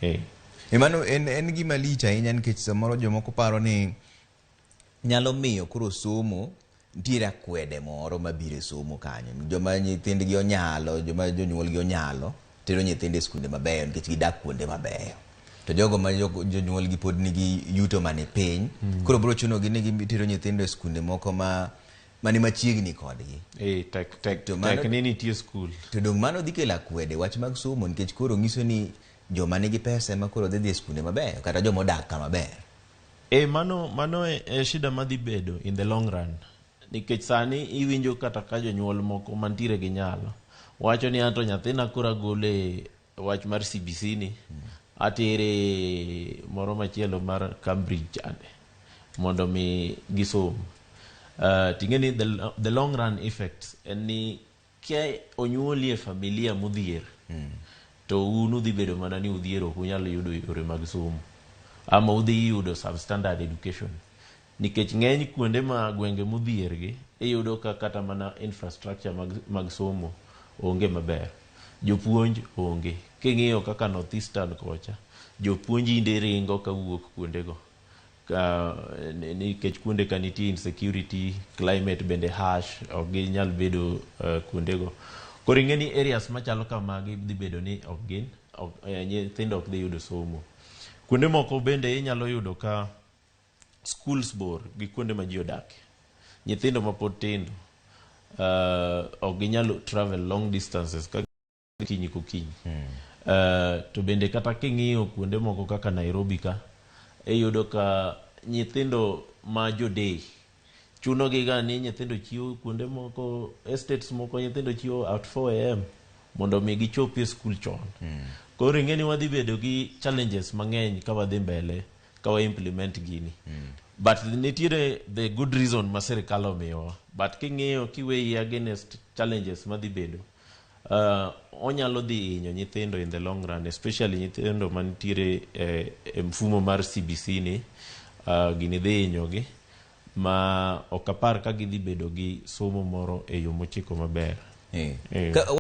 E mano en gima lich ahinya, nikech samoro jomoko paro ni nyalo miyo koro somo nitiere akwede moro mabiro e somo kanyo. Joma nyithindgi onyalo, joma jonyuolgi onyalo tero nyithindo e skunde mabeyo nikech gidak kuonde mabeyo, to jogo ma jonyuolgi pod nigi yuto mani piny, koro biro chunogi ni gitero nyithindo e skunde moko ma mani machiegni kodgi. Tek tek. To mano- Tek ni nitie skul. To dong mano dhi kelo akwede wach mag somo, nikech koro nyiso ni joma nigi pesa ema koro dhi e skunde mabeyo kata joma odak kama ber. E mano e shida madhi bedo in the long run, nikech sani iwinjo kata ka jonyuol moko mantiere gi nyalo wacho ni anto nyathina koro agole wach mar CBC ni atere moro machielo mar Cambridge chande mondo mi gisom. Ting'e ni the long run effects en ni ka onyuoli e familia modhier, to un udhi bedo mana ni udhier, ok unyal yudo yore mag somo ama udhi yudo substandard education, nikech ng'eny kuonde ma gwenge modhier gi iyudo ka kata mana infrastructure mag somo onge maber, jopuonj onge. King'iyo kaka North Eastern kocha, jopuonj inde ringo kawuok kuondego ka nikech kuonde ka nitie insecurity, climate bende harsh, ok ginyal bedo kuondego. Koro ing'e ni areas machalo kamagi dhi bedo ni ok gin ok, nyithindo ok dhi yudo somo. Kuonde moko bende inyalo yudo ka schools bor gi kuonde ma ji odake. Nyithindo mapod tindo ok ginyal travel long distances ka kinyi kokinyi. To bende kata king'iyo kuonde moko kaka Nairobi ka, iyudo ka nyithindo ma joday chuno gi ga ni nyithindo chiewo kuonde moko, estates moko nyithindo chiewo at 4 a.m. mondo mi gichop e skul chon. Koro ing'e ni wadhi bedo gi challenges mang'eny ka wadhi mbele ka wa implement gini. But nitiere the good reason ma sirikal omiyowa, but king'iyo kiweyi against challenges madhi bedo, onyalo dhi hinyo nyithindo in the long run, especially nyithindo mantiere e mfumo mar CBC ni gini dhi hinyogi ma ok apar ka gidhi bedo gi somo moro e yo mochiko maber. Ka,